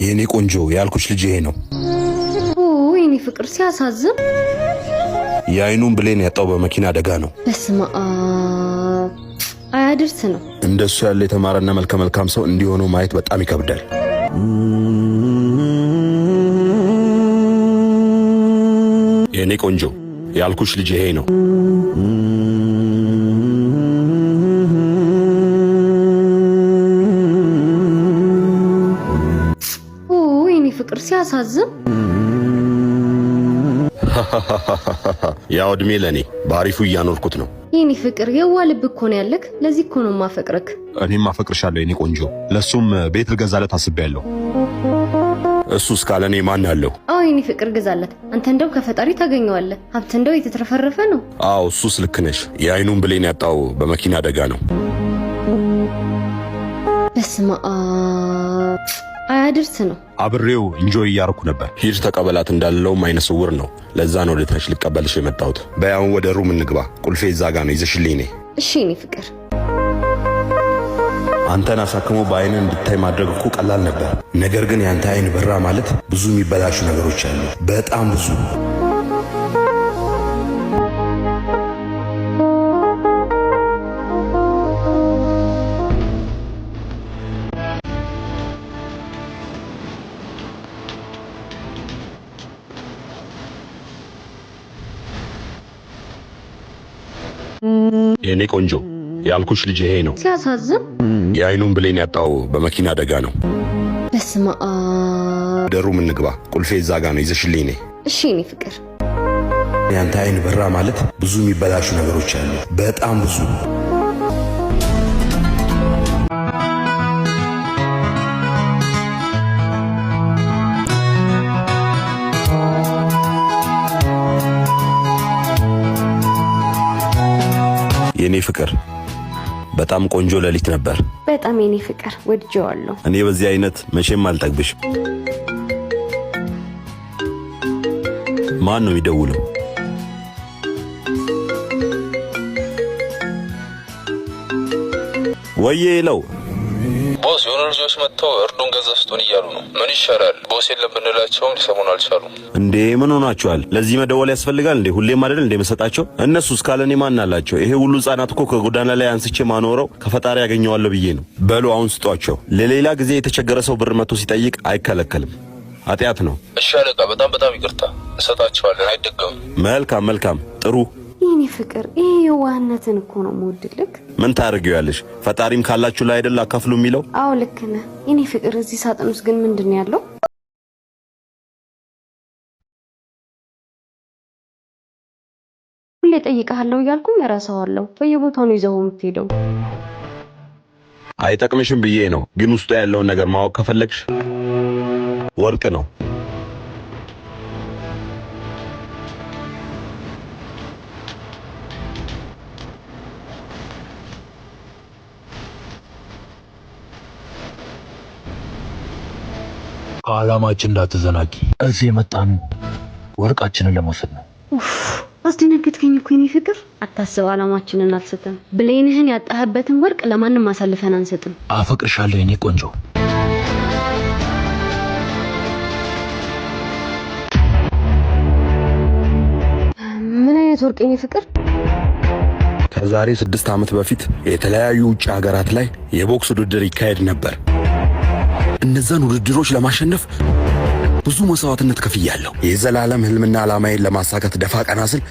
የኔ ቆንጆ፣ ያልኩሽ ልጅ ይሄ ነው። ኦ የኔ ፍቅር፣ ሲያሳዝን። የአይኑን ብሌን ያጣው በመኪና አደጋ ነው። በስመ አብ፣ አያድርስ ነው። እንደሱ ያለ የተማረና መልከ መልካም ሰው እንዲሆነው ማየት በጣም ይከብዳል። የኔ ቆንጆ፣ ያልኩሽ ልጅ ይሄ ነው። ኦ የኔ ፍቅር፣ ሲያሳዝን። ያው እድሜ ለኔ በአሪፉ እያኖርኩት ነው። የኔ ፍቅር፣ የዋህ ልብ እኮ ነው ያለክ። ለዚህ እኮ ነው ማፈቅርክ። እኔም አፈቅርሻለሁ የኔ ቆንጆ። ለሱም ቤት ልገዛለት አስቤያለሁ። እሱ እስካለ እኔ ማን አለው? አዎ የኔ ፍቅር፣ ግዛለት። አንተ እንደው ከፈጣሪ ታገኘዋለህ። ሀብት እንደው የተትረፈረፈ ነው። አዎ እሱስ ልክ ነሽ። የአይኑን ብሌን ያጣው በመኪና አደጋ ነው። በስመ አብ፣ አያድርስ ነው። አብሬው enjoy እያረኩ ነበር። ሂድ ተቀበላት እንዳለውም አይነ ስውር ነው። ለዛ ነው ወደታች ልቀበልሽ የመጣሁት። በይ አሁን ወደ room እንግባ። ቁልፌ እዛ ጋ ነው፣ ይዘሽልኝ ነይ። እሺ የኔ ፍቅር። አንተን አሳክሞ በአይን እንድታይ ማድረግ እኮ ቀላል ነበር። ነገር ግን ያንተ አይን በራ ማለት ብዙ የሚበላሹ ነገሮች አሉ፣ በጣም ብዙ። የኔ ቆንጆ፣ ያልኩሽ ልጅ ይሄ ነው። ሲያሳዝን። የአይኑን ብሌን ያጣው በመኪና አደጋ ነው። በስመ አብ። ወደ room እንግባ። ቁልፌ እዛ ጋ ነው፣ ይዘሽልኝ ነይ። እሺ የኔ ፍቅር። ያንተ አይን በራ ማለት ብዙ የሚበላሹ ነገሮች አሉ፣ በጣም ብዙ። የኔ ፍቅር፣ በጣም ቆንጆ ሌሊት ነበር። በጣም የኔ ፍቅር፣ ወድጄዋለሁ። እኔ በዚህ አይነት መቼም አልጠግብሽም። ማን ነው የሚደውለው? ወዬ ለው። Boss፣ የሆኑ ልጆች መጥተው እርዱን፣ ገንዘብ ስጡን እያሉ ነው። ምን ይሻላል? Boss የለም ብንላቸውም ሊሰሙን አልቻሉም። እንዴ፣ ምን ሆናችኋል? ለዚህ መደወል ያስፈልጋል እንዴ? ሁሌም አይደል እንዴ መሰጣቸው? እነሱ እስካለ እኔ ማን አላቸው? ይሄ ሁሉ ህጻናት እኮ ከጎዳና ላይ አንስቼ ማኖረው ከፈጣሪ ያገኘዋለሁ ብዬ ነው። በሉ አሁን ስጧቸው። ለሌላ ጊዜ የተቸገረ ሰው ብር መጥቶ ሲጠይቅ አይከለከልም፣ ኃጢአት ነው። እሺ አለቃ፣ በጣም በጣም ይቅርታ። እንሰጣቸዋለን፣ አይደገምም። መልካም መልካም፣ ጥሩ። የኔ ፍቅር፣ ይሄ የዋህነትን እኮ ነው የምወድልክ። ምን ታደርጊያለሽ? ፈጣሪም ካላችሁ ላይ አይደል አካፍሉ የሚለው? አዎ ልክ ነህ የኔ ፍቅር። እዚህ ሳጥን ውስጥ ግን ምንድን ነው ያለው? ሁሌ እጠይቅሃለሁ እያልኩኝ እረሳዋለሁ። በየቦታው ነው ይዘው የምትሄደው። አይጠቅምሽም ብዬ ነው፣ ግን ውስጡ ያለውን ነገር ማወቅ ከፈለግሽ ወርቅ ነው። ከዓላማችን እንዳትዘናጊ። እዚህ የመጣን ወርቃችንን ለመውሰድ ነው። ኡፍ፣ አስደነገጥከኝ እኮ የኔ ፍቅር። አታስብ፣ ዓላማችንን አልስትም። ብሌንህን ያጣህበትን ወርቅ ለማንም አሳልፈን አንሰጥም። አፈቅርሻለሁ የኔ ቆንጆ። ምን አይነት ወርቅ የኔ ፍቅር? ከዛሬ 6 ዓመት በፊት የተለያዩ ውጭ ሀገራት ላይ የቦክስ ውድድር ይካሄድ ነበር። እነዛን ውድድሮች ለማሸነፍ ብዙ መስዋዕትነት ከፍያለሁ። የዘላለም ህልምና ዓላማዬን ለማሳካት ደፋ ቀና ስል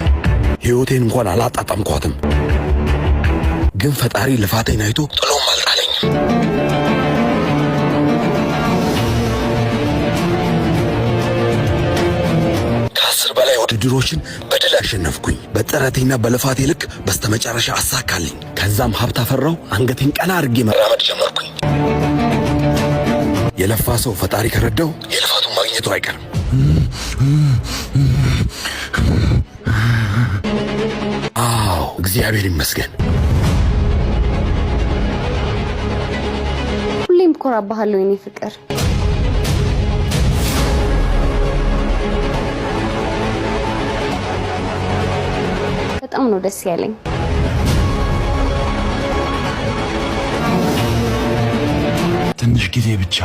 ሕይወቴን እንኳን አላጣጣምኳትም። ግን ፈጣሪ ልፋቴን አይቶ ጥሎም አልጣለኝም። ከ10 በላይ ውድድሮችን በድል አሸነፍኩኝ። በጥረቴና በልፋቴ ልክ በስተመጨረሻ አሳካልኝ። ከዛም ሀብት አፈራው። አንገቴን ቀና አድርጌ መራመድ ጀመርኩኝ። የለፋ ሰው ፈጣሪ ከረዳው የልፋቱን ማግኘቱ አይቀርም። አዎ፣ እግዚአብሔር ይመስገን። ሁሌም እኮራብሃለሁ የኔ ፍቅር። በጣም ነው ደስ ያለኝ። ትንሽ ጊዜ ብቻ።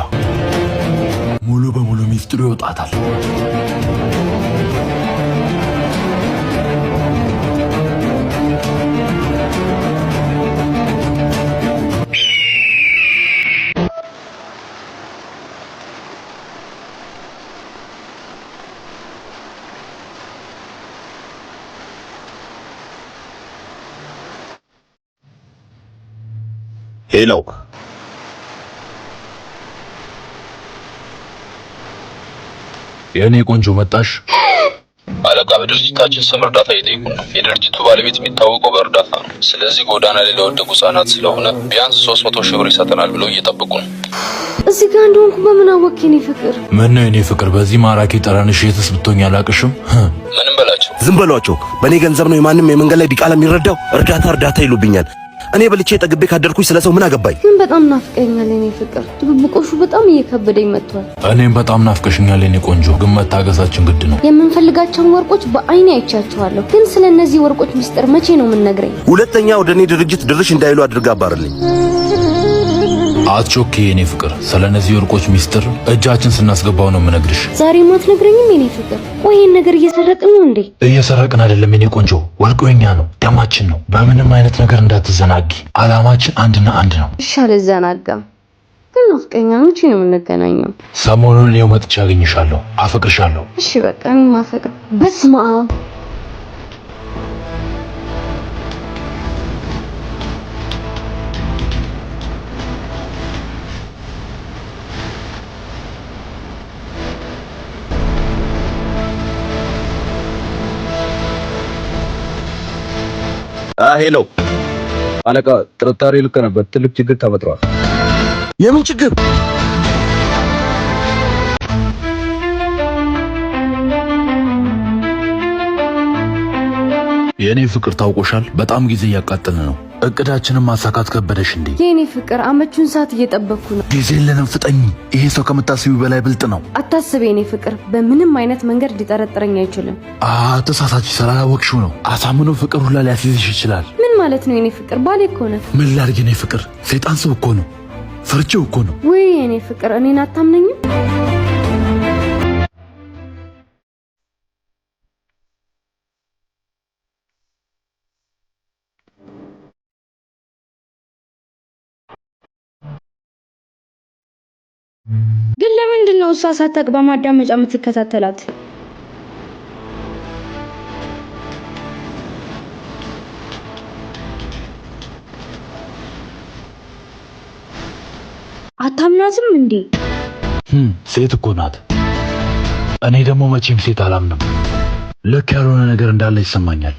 ሙሉ በሙሉ ሚስጥሩ ይወጣታል። Hello፣ የእኔ ቆንጆ መጣሽ። አለቃ፣ በድርጅታችን ስም እርዳታ እየጠየቁ ነው። የድርጅቱ ባለቤት የሚታወቀው በእርዳታ ነው። ስለዚህ ጎዳና ላይ ለወደቁ ህጻናት ስለሆነ ቢያንስ 300,000 ብር ይሰጠናል ብለው እየጠበቁ ነው። እዚህ ጋር እንደሆንኩ በምን አወቅ የኔ ፍቅር? ምን ነው የኔ ፍቅር፣ በዚህ ማራኪ ጠረንሽ የትስ ብትሆኝ አላቅሽም። ምንም በላቸው። ዝም በሏቸው። በእኔ ገንዘብ ነው የማንም የመንገድ ላይ ዲቃላ የሚረዳው። እርዳታ እርዳታ ይሉብኛል። እኔ በልቼ ጠግቤ ካደርኩኝ ስለ ሰው ምን አገባኝ? ግን በጣም ናፍቀኛል የኔ ፍቅር። ድብብቆሹ በጣም እየከበደኝ መጥቷል። እኔም በጣም ናፍቀሽኛል የኔ ቆንጆ፣ ግን መታገሳችን ግድ ነው። የምንፈልጋቸውን ወርቆች በአይኔ አይቻቸዋለሁ። ግን ስለ እነዚህ ወርቆች ምስጢር መቼ ነው የምንነግረኝ? ሁለተኛ ወደ እኔ ድርጅት ድርሽ እንዳይሉ አድርጋ አባርልኝ። አትጮኪ የኔ ፍቅር፣ ስለ እነዚህ ወርቆች ሚስጥር እጃችን ስናስገባው ነው የምነግርሽ። ዛሬ አትነግረኝም የኔ ፍቅር? ቆይ ይሄን ነገር እየሰረቅን ነው እንዴ? እየሰረቅን አይደለም የኔ ቆንጆ፣ ወርቁ የኛ ነው፣ ደማችን ነው። በምንም አይነት ነገር እንዳትዘናጊ። አላማችን አንድና አንድ ነው። እሺ አልዘናጋም። ግን ናፍቀኛል። መቼ ነው የምንገናኘው? ሰሞኑን እኔው መጥቼ አገኝሻለሁ። አፈቅርሻለሁ። እሺ በቃ እኔም አፈቅር። በስመ አብ። Hello አለቃ፣ ጥርጣሬ ልክ ነበር። ትልቅ ችግር ተፈጥሯል። የምን ችግር? የእኔ ፍቅር ታውቆሻል። በጣም ጊዜ እያቃጠልን ነው። እቅዳችንን ማሳካት ከበደሽ እንዴ? የኔ ፍቅር አመቹን ሰዓት እየጠበቅኩ ነው። ጊዜ የለንም፣ ፍጠኝ። ይሄ ሰው ከምታስቢው በላይ ብልጥ ነው። አታስብ የኔ ፍቅር፣ በምንም አይነት መንገድ ሊጠረጥረኝ አይችልም። ተሳሳች፣ ስላላወቅሽው ነው። አሳምኖ ፍቅር ሁላ ሊያስይዝሽ ይችላል። ምን ማለት ነው የኔ ፍቅር? ባሌ እኮ ነህ። ምን ላድርግ የኔ ፍቅር፣ ሰይጣን ሰው እኮ ነው። ፈርቼው እኮ ነው። ውይ የኔ ፍቅር፣ እኔን አታምነኝም? ግን ለምንድን ነው እሷ ሳታውቅ በማዳመጫ የምትከታተላት? አታምናትም እንዴ? ሴት እኮ ናት። እኔ ደግሞ መቼም ሴት አላምንም። ልክ ያልሆነ ነገር እንዳለ ይሰማኛል።